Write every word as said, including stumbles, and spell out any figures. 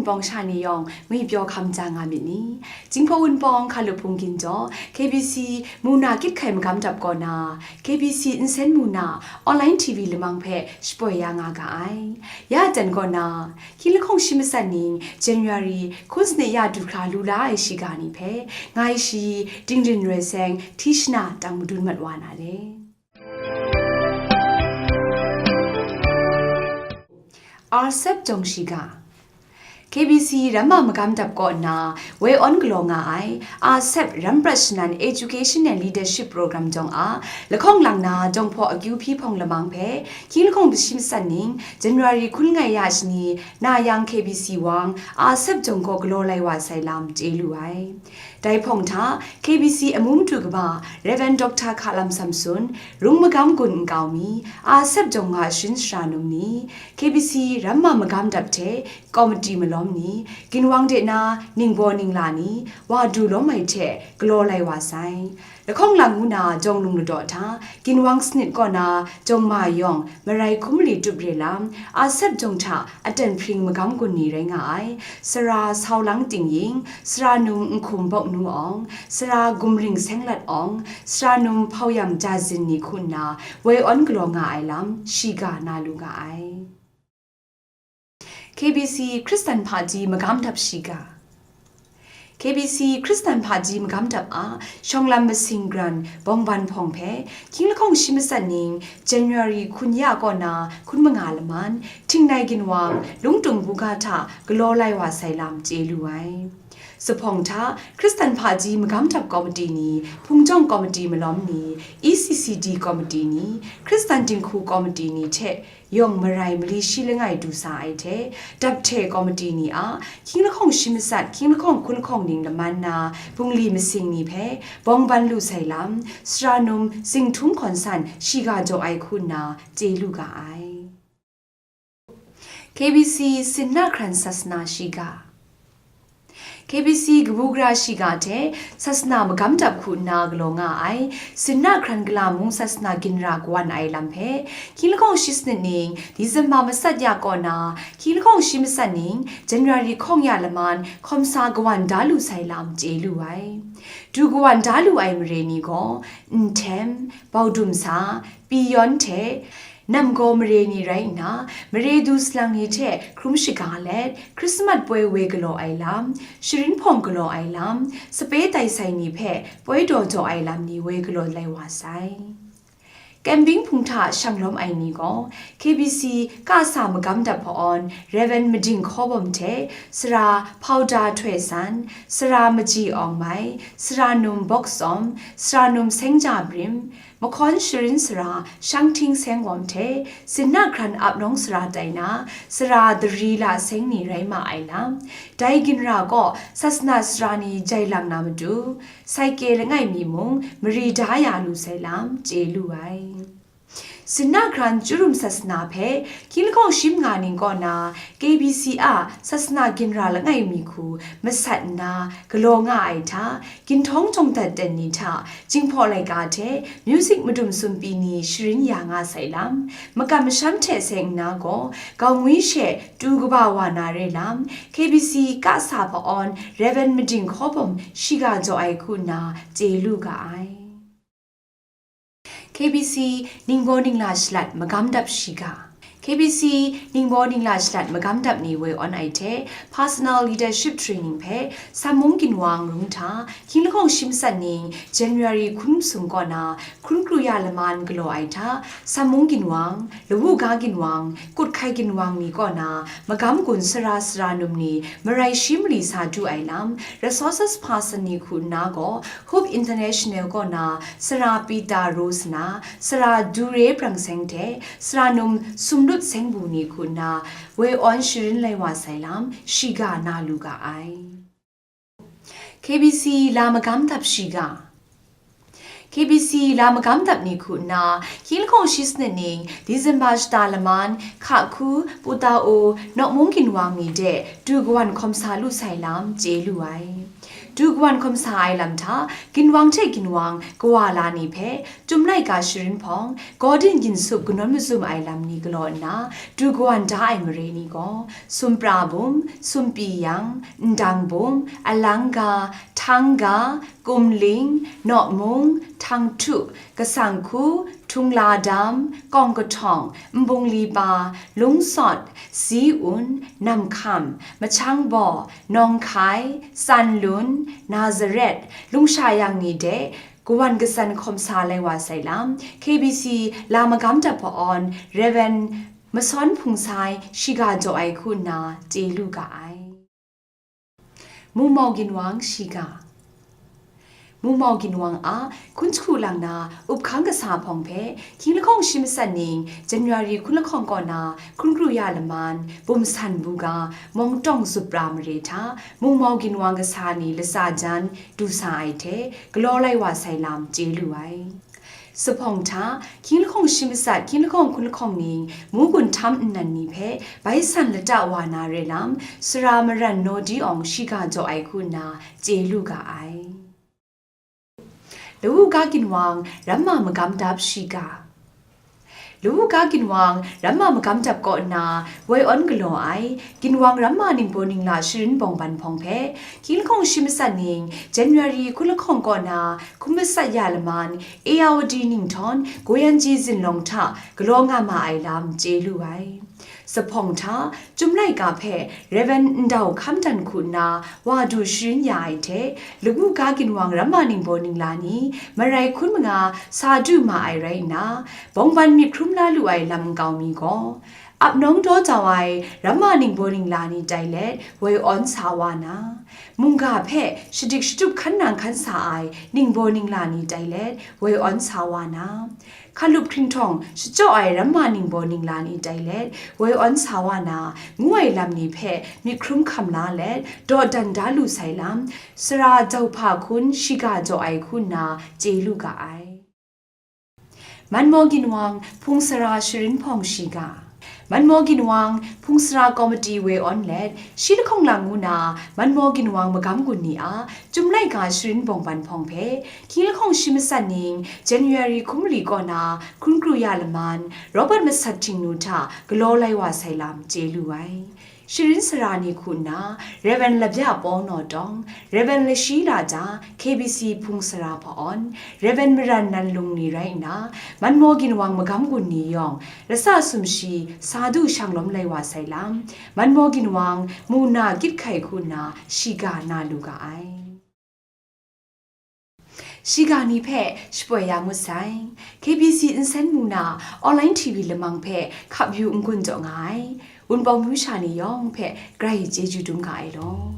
Wunpawng sha ni yawng ngwi pyaw hkam ja nga myit ni? Jinghpaw Wunpawng Hkalup Hpung Ginjaw, K B C Muna Kyit Hkai Magam Dap kaw na, K B C Nsen Muna online T V lamang hpe shapoi ya nga ga ai. Ya jan kaw na, hkying lahkawng shi matsat ning January hkun sanit ya du hkra lu la ai shiga ni hpe, ngai shi Dingrin Roi Seng Tishna tang madun mat wa na le. R S F jawng shiga. K B C Ramma Magam Dap kaw nna woi awn galaw nga ai R S F Ram Prat Shanan Education and Leadership Program jawng a lahkawng lang na jawng hpaw akyu hpyi hpawng lamang hpe, hkying lahkawng shi matsat ning January hkun ngai ya shani na yang K B C wang R S F jawng kaw galaw lai wa sai lam chye lu ai. Dai hpawng hta, K B C amu madu kaba Rev. Doctor Hkalam Samson, Rung Magam Gun nkau mi, R S F jawng nga sharin sara num ni, K B C Ramma Magam Dap hte Komiti malawm ni, ginwang de na ningbaw ningla ni, wa du lawm ai hte galaw lai wa sai. Lahkawng lang ngu na jawng lung ladaw hta, ginwang sanit kaw na jawng ma yawng, marai hkum mali tup re lam, R S F jawng hta aten hpring magam gun ni rai nga ai, sara Sau Lang Ting Ying, sara num Nhkum Bawk Nu Awng, sara Gumring Seng Lat Awng, sara num Hpau Yam Ja Zin ni hku nna woi awn galaw nga ai lam shiga na lu ga ai. K B C Hkristan Hpaji Magam Dap shiga. K B C Hkristan Hpaji Magam Dap a shawng lam masing gran bawng ban hpawng hpe, hkying lahkawng shi matsat ning January hkun ya kaw na hkun manga laman, Htingnai ginwang, Lungtung buga hta galaw lai wa sai lam chye lu ai. Zuphpawng hta, Hkristan Hpaji Magam Dap Komiti ni, Hpung Jawng Komiti malawm ni, E C C D Komiti ni, Hkristan Dinghku Komiti ni hte yawng marai mali shi langai du sa ai hte, dap hte komiti ni a hkying lahkawng shi matsat, hkying lahkawng hkun lahkawng ning laman na bungli masing ni hpe bawng ban lu sai lam, sara num Zingthum Hkawn San shiga jaw ai hku nna chye lu ga ai. K B C Sinna Hkran Sasana Shiga. K B C kabu gara shiga hte sasana magam dap hku nna galaw nga ai, Sinna Hkran Gala mung sasana ginra kawan ai lam hpe, hkying lahkawng shi sanit ning December matsat ya kaw na, hkying lahkawng shi matsat ning January hkawng ya laman hkawm sa kawan da lu sai lam chye lu ai. Du kawan da lu ai mare ni gaw, Nhtem, Baudum Sa, Piyawn hte, Namgaw mare ni rai nna, mare du salang ni hte hkrum shaga let, Hkrismat poi woi galaw ai lam, sharin hpawng galaw ai lam, sape tai sai ni hpe poi daw jaw ai lam ni woi galaw lai wa sai. Camping hpung hta shang lawm ai ni gaw, K B C Kasa Magam Dap Hpa-awn Rev. Mading Hkaw Bawm hte, Sara Hpauda Htoi San, Sara Maji Awng Mai, Sara Num Bawk Tsawm, Sara Num Seng Ja Brim, Mahkawn Sharin Sara Shang Hting Seng Wawm hte, Sinna Hkran Ap Nawng Sara tai na, Sara Dari La Seng ni rai ma ai lam, dai ginra kaw sasana sara ni jai lang na matu, saike langai mi mung mari da ya lu sai lam chye lu ai. Sinna Hkran Chyurum Sasana hpe hkying lahkawng shi manga ning kaw na K B C a sasana ginra langai mi hku masat nna galaw nga ai hta, ginhtawng jawng dat ten ni hta, Jinghpaw laika hte music madum sumpi ni sharin ya nga sai lam, makam masham hte seng nna gaw, gaungwi she tu kaba wa na re lam, K B C Kasa Hpa-awn Rev. Mading Hkaw Bawm shiga jaw ai hku nna chye lu ga ai. K B C Ningbaw Ningla Shalat Magam Dap Shiga. K B C Ningbaw Ningla Shalat Magam Dap ni woi awn ai hte, Personal Leadership Training hpe Sammung Ginwang Rung hta, hkying lahkawng shi matsat ning January hkun masum kaw na hkun kru ya laman galaw ai hta, Sammung Ginwang, Lawu Ga Ginwang, Kut Hkai Ginwang ni kaw na magam gun sara sara num ni marai shi mali sa du ai lam, resources person ni hku nna gaw, Hope International kaw na Sara Peter Rose na, Sara Dure Brang Seng hte, Sara Num Sumlut Seng Bu ni hku nna, woi awn sharin lai wa sai lam, shiga na lu ga ai. K B C La Magam Dap Shiga. K B C La Magam Dap ni hku nna, hkying lahkawng shi sanit ning December shata laman, Hkahku, Putao, Nawkmung Ginwang ni de du kawan hkawm sa lu sai lam chye lu ai. Du kawan hkawm sa ai lam hta, ginwang hte ginwang kawa la ni hpe, Chyum laika sharin hpawng, Gawdin Ginsup kanawn mazum ai lam ni galaw nna, du kawan da ai mare ni gaw, Sumpra bum, Sumpi yang, Ndang bum, Alangga, Htangga, Kumling, Nawmung, Htangtu, Kasangku, Htungladam, Kawngkahtawng, Nbungli pa, Lungsawt, Zi-un, Namhkam, Machangbaw, Nawng Hkai, Sanlun, Nazaret, lungsha yang ni de, kawan katsan hkawm sa lai wa sai lam, K B C la magam dap hpa-awn, Rev. Masawn Hpung Sai shiga jaw ai hku nna chye lu ga ai. Mungmau ginwang shiga. Mungmau ginwang a hkun jahku lang na up hkang kasa hpawng hpe, hkying lahkawng shi matsat ning January hkun lahkawng kaw na hkun kru ya laman, bum san buga, mawng tawng zup ra mare hta, mungmau ginwang kasa ni latsa jan du sa ai hte, galaw lai wa sai lam chye lu ai. Sa hpawng hta, hkying lahkawng shi matsat, hkying lahkawng hkun lahkawng ning, mu gun htam nnan ni hpe, bai san lata wa na re lam, sara maran Naw Di Awng shiga jaw ai hku nna chye lu ga ai. Lawu ga ginwang, ramma magam dap shiga. Lawu ga ginwang, ramma magam dap kaw nna, woi awn galaw ai, ginwang ramma ningbaw ningla sharin bawng ban hpawng hpe, hkying lahkawng shi matsat ning, January hkun lahkawng kaw na, hkun matsat ya laman, Ayeyarwady ninghtawng, Goyanji zinlawng hta galaw nga ma ai lam chye lu ai. Sa hpawng hta, Chyum laika hpe Rev. Ndau Hkam Dan hku nna wa du sharin ya ai hte, lawu ga ginwang ramma ningbaw ningla ni, marai hkun manga sa du ma ai rai nna, bawng ban myit hkrum la lu ai lam nkau mi gaw, ap nawng daw jau ai ramma ningbaw ningla ni tai let woi awn sa wa na, mungga hpe shadik shatup hkan nang hkan sa ai ningbaw ningla ni tai let woi awn sa wa na, hkalup hkringhtawng shachyaw ai ramma ningbaw ningla ni tai let woi awn sa wa na, ngu ai lam ni hpe myit hkrum hkam la let, dawdan da lu sai lam, sara jauhpa hkun shiga jaw ai hku nna chye lu ga ai. Manmaw ginwang, hpung sara sharin hpawng shiga. Manmaw ginwang, hpung sara komiti woi awn let, shi lahkawng lang ngu na, Manmaw ginwang magam gun ni a, Chyum laika sharin bawng ban hpawng hpe, hkying lahkawng shi matsat ning, January hkun mali kaw na, hkun kru ya laman, Robert Masat Htingnu hta galaw lai wa sai lam chye lu ai. Sharin sara ni hku nna, Rev. Labya Paw Naw Tawng, Rev. Lashi Laja, K B C hpung sara hpa-awn, Rev. Maran Nan Lung ni rai nna, Manmaw ginwang magam gun ni yawng, lasa sumshi sa du shang lawm lai wa sai lam, Manmaw ginwang mu na gyit hkai hku nna shiga na lu ga ai. Shiga ni hpe shapoi ya ngut sai. K B C nsen mu na online T V lamang hpe hkap yu n-gun jaw nga ai. Wunpawng myu sha ni yawng hpe grai chyeju dum ga ai law.